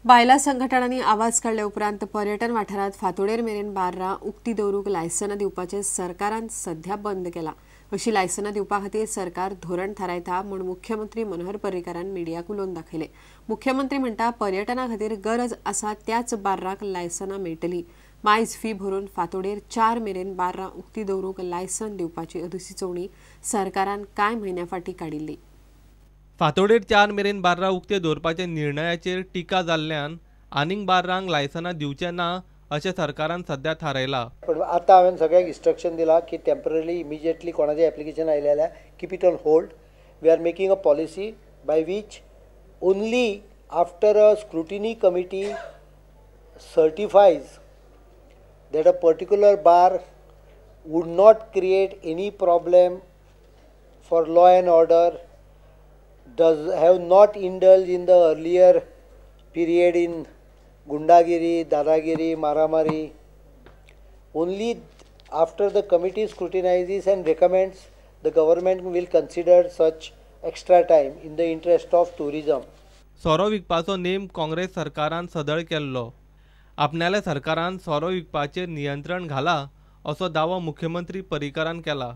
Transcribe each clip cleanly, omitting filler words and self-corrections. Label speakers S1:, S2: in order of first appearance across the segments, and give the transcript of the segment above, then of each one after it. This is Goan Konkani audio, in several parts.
S1: बायलां संघटनांनी आवाज काडले उपरांत पर्यटन वाठारांत फांतोडेर मेरेन बार्रां उक्ती दवरूंक लायसनां दिवपाचें सरकारान सध्या बंद केलां. अशी लायसनां दिवपा खातीर सरकार धोरण थारायता म्हूण मुख्यमंत्री मनोहर पर्रीकारान मिडियाक उलोवन दाखयलें. मुख्यमंत्री म्हणटा, पर्यटना खातीर गरज आसा त्याच बार्रांक लायसनां मेळटलीं. मायज फी भरून फांतोडेर 4 मेरेन बार्रां उक्ती दवरूंक लायसन दिवपाची अधिसुचोवणी सरकारान कांय म्हयन्यां फाटीं काडिल्ली.
S2: फांतोडेर 4 मेरेन बार्रां उक्ते दवरपाच्या निर्णयाचेर टिका जाल्ल्यान आनीक बार्रांक लायसनां दिवचें ना अशें सरकारान सध्या थारायलां.
S3: पण आतां हांवें सगळ्यांक इन्स्ट्रक्शन दिलां की टेम्पररी इमिजिएटली कोणाचें एप्लिकेशन आयलें जाल्यार keep it on hold. We are making a policy by which only after a scrutiny committee certifies that a particular bar would not create any problem for law and order, does have not indulged in the earlier period in gundagiri, dadagiri, maramari. Only after the committee scrutinizes and recommends, the government will consider such extra time in the interest of tourism.
S2: सोरो विकपाचो नेम काँग्रेस सरकारान सदळ केल्लो. आपणाल्या सरकारान सोरो विकपाचेर नियंत्रण घाला असो दावो मुख्यमंत्री पर्रीकारान केला.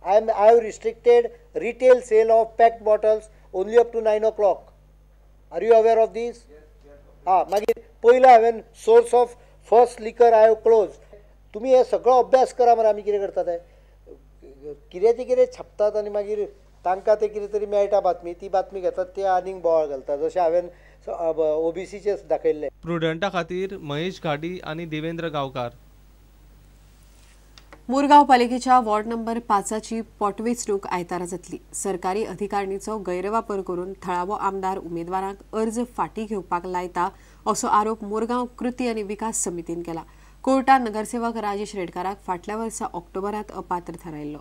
S3: I have restricted retail sale of packed bottles only up to 9 o'clock. Are you aware of this? हा, मागीर पयलो हांवें source of first liquor I have close. तुमी हे सगळो अभ्यास करा मरे. आमी कितें करता ते कितें ते कितें छापतात आनी मागीर तांकां ते कितें तरी मेळटा बातमी, ती बातमी घेतात, ते आनीक बोवाळ घालतात. जशें हांवें ओबीसीचें दाखयल्लें.
S2: प्रुडंटा खातीर महेश घाडी आनी देवेंद्र गांवकार.
S1: मुरगांव पालिकेच्या वॉर्ड नंबर 5ची पोटवेंचणूक आयतारा जातली. सरकारी अधिकारणीचो गैरवापर करून थळावो आमदार उमेदवारांक अर्ज फाटीं घेवपाक लायता असो आरोप मुरगांव कृती आनी विकास समितीन केला. कोर्टान नगरसेवक राजेश रेडकाराक फाटल्या वर्सा ऑक्टोबरांत अपात्र थारायल्लो.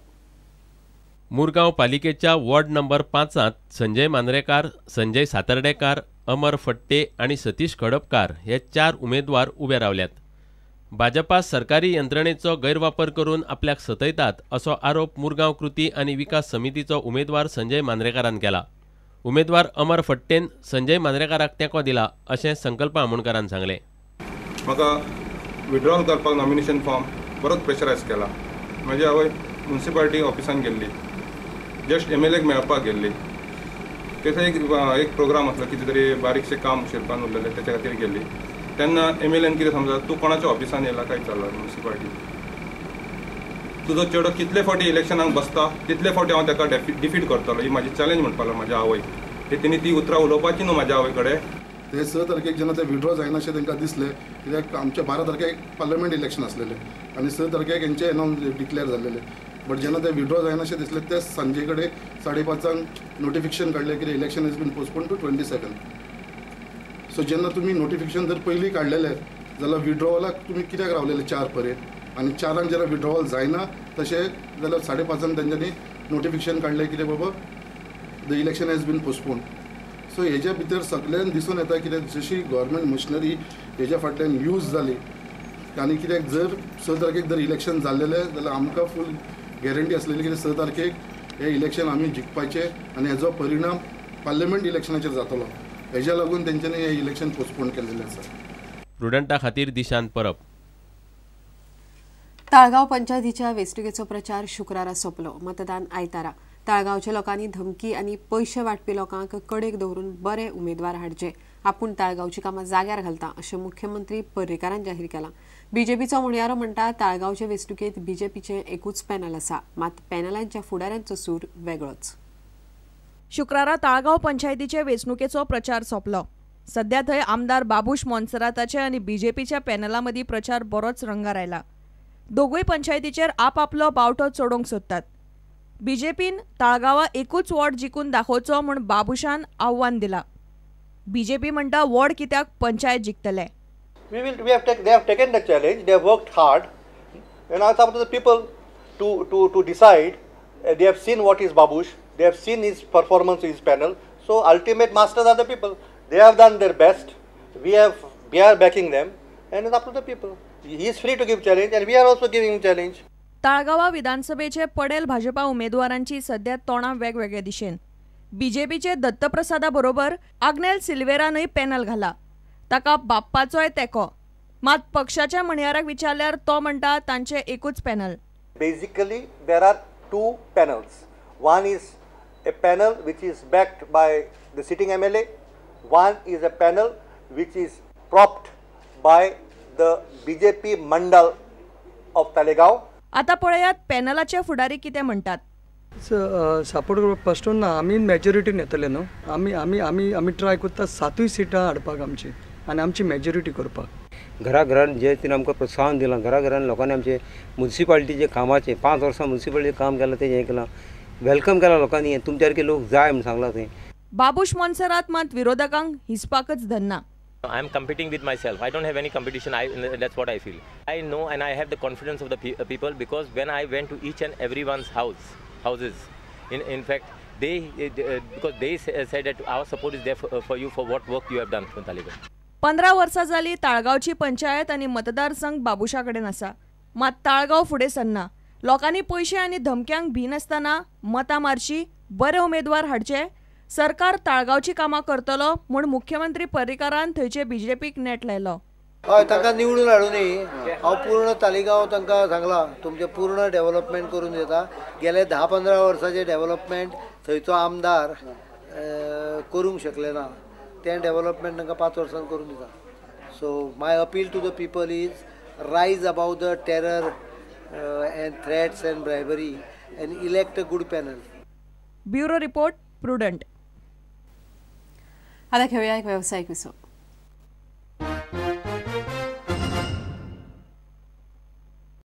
S4: मुरगांव पालिकेच्या वॉर्ड नंबर 5 संजय मांद्रेकार, संजय सातर्डेकार, अमर फट्टे आनी सतीश खडपकार हे 4 उमेदवार उबे रावल्यात. भाजपा सरकारी यंत्रणेचो गैरवापर करून आपल्याक सतयतात असो आरोप मुरगांव कृती आनी विकास समितीचो उमेदवार संजय मांद्रेकारान केला. उमेदवार अमर फट्टेन संजय मांद्रेकाराक तेंको दिला अशें संकल्प आमोणकारान सांगलें.
S5: म्हाका विड्रॉल करपाक नॉमिनेशन फॉर्म बरोच प्रेशरायज केला. म्हजी आवय म्युनिसिपालिटी ऑफिसान गेल्ली, जस्ट MLA मेळपाक गेल्ली. थंयसर एक प्रोग्राम आसलो, कितें तरी बारीकशें काम शिरपान उरलेलें, तेच्या खातीर गेल्ली. तेन्ना MLAन कितें समजा, तूं कोणाच्या ऑफिसान येयला काय विचारला म्युनिसिपालिटी, तुजो चेडो कितले फावटी इलेक्शनाक बसता तितले फावटी हांव ताका डिफीट करतलो, ही म्हाजी चॅलेंज म्हणपाक लागलो म्हाज्या आवय. तिणी ती उतरां उलोवपाची न्हू म्हाज्या आवय कडेन.
S6: ते 6 तारखेक जेन्ना ते विड्रॉ जायनाशें तांकां दिसलें, कित्याक आमच्या 12 तारखेक पार्लमेंट इलेक्शन आसलेलें आनी 6 तारखेक हेंचे एनावन्स डिक्लेअर जाल्लेलें. बट जेन्ना ते विड्रॉ जायनाशें दिसलें ते सांजे कडेन 5:30 नोटिफिकेशन काडलें की election is been postpone to 22. So जेन्ना तुमी नोटिफिकेशन जर पयलीं काडलेलें जाल्यार विड्रॉवलाक तुमी कित्याक रावलेले 4 पर्यंत, आनी 4 जेन्ना विड्रॉवल जायना तशें जाल्यार 5:30 तेंच्यांनी नोटिफिकेशन काडलें कितें बाबा the election has been postpone. So हेज्या भितर सगळ्यांक दिसून येता कित्याक जशी गव्हर्मेंट मशिनरी हेज्या फाटल्यान यूज जाली आनी कित्याक जर 6 तारखेक जर इलेक्शन जाल्लेलें जाल्यार आमकां फूल गॅरंटी आसलेली कित्याक 6 तारखेक हें इलेक्शन आमी जिखपाचें आनी हेजो परिणाम पार्लमेंट इलेक्शनाचेर जातलो. हेज्या लागून तेंच्यांनी हें इलेक्शन पोस्टपोन केल्लें आसा.
S4: प्रुडंटा खातीर दिशांत परब.
S1: ताळगांव पंचायतीच्या वेंचणुकेचो प्रचार शुक्रारा सोंपलो. मतदान आयतारा. ताळगांवच्या लोकांनी धमकी आनी पयशे वांटपी लोकांक कडेक दवरून बरे उमेदवार हाडचे, आपूण ताळगांवची कामां जाग्यार घालता अशें मुख्यमंत्री पर्रीकारान जाहीर केलां. बीजेपीचो म्हणयारो म्हणटा ताळगांवचे वेंचणुकेंत बीजेपीचें एकूच पॅनल आसा, मात पॅनलांच्या फुडाऱ्यांचो सूर वेगळोच.
S7: शुक्रारा ताळगांव पंचायतीचे वेंचणुकेचो प्रचार सोंपलो. सध्या थंय आमदार बाबूश मोन्सेराताचे आनी बीजेपीच्या पॅनला मदीं प्रचार बरोच रंगार आयला. दोगूय पंचायतीचेर आपआपलो बावटो चडोवंक सोदतात. बीजेपीन ताळगांवा एकूच वॉर्ड जिखून दाखोवचो म्हूण बाबूशान आव्हान दिलां. बीजेपी म्हणटा वॉर्ड कित्याक, पंचायत जिखतले.
S8: They have taken the challenge, they have worked hard, and it's up to the people to decide. They have seen what is Babush, they have seen his performance, his panel. So ultimate masters are the people. They have done their best. We are backing them, and it's up to the people. He is free to give challenge, and we are also giving him challenge.
S7: ताळगांवा विधानसभेचे पडेल भाजपा उमेदवारांची सध्या तोंडां वेगवेगळे दिशेन. बीजेपीचे दत्तप्रसादा बरोबर आग्नेल सिल्वेरानूय पॅनल घाला. ताका बाप्पाचोय तेंको. मात पक्षाच्या म्हणयाराक विचारल्यार तो म्हणटा तांचे एकूच panel.
S8: Basically there are two panels. One is a panel which is backed by the sitting MLA, one is a panel which is propped by the BJP mandal of Taleigao.
S7: आता पळयात पॅनलाचे फुडारी कितें म्हणटात.
S9: सपोर्ट करपाक प्रश्न ना, आमी मेजॉरिटीन येतले न्हू. आमी आमी आमी आमी ट्राय करता 7 सिटां हाडपाक आमची आनी आमची मेजॉरिटी करपाक.
S10: घराघरान जे तिणें आमकां प्रोत्साहन दिलां, घराघरान लोकांनी आमचे मुन्सिपालिटीचे कामाचें 5 वर्सां मुन्सिपालिटी काम केलां तें हें केलां, welcome केलां लोकांनी, तुमच्या सारके लोक जाय म्हूण सांगलां थंय.
S7: बाबूश मोन्सेरात मात विरोधकांक हिसपाकच धरना.
S11: I am competing with myself. I don't have any competition. That's what I feel. I know and I have the confidence of the people because when I went to each and everyone's houses, in fact, they because they said that our support is there for you for what work you have done for Taleigao.
S7: 15 वर्सां जाली ताळगांवची पंचायत आनी मतदारसंघ बाबुशा कडेन आसा. मात ताळगांव फुडें सरना. लोकांनी पयशे आनी धमक्यांक भिनासतना मतां मारची, बरे उमेदवार हाडचे, सरकार ताळगांवची कामां करतलो म्हूण मुख्यमंत्री पर्रीकारान थंयचे बीजेपीक नेट लायलो.
S3: हय, तांकां निवडून हाडुनूय हांव पूर्ण तालिगांव तांकां सांगलां तुमचें पूर्ण डेव्हलपमेंट करून दिता. गेले 10-15 वर्सांचें डेव्हलपमेंट थंयचो आमदार करूंक शकले ना, तें डेव्हलपमेंट तांकां 5 वर्सां करून दिता. So my appeal to the people is rise above the terror and threats and bribery and elect a good panel.
S7: Bureau report, Prudent.
S1: आता घेऊया एक व्यावसायिक विसव.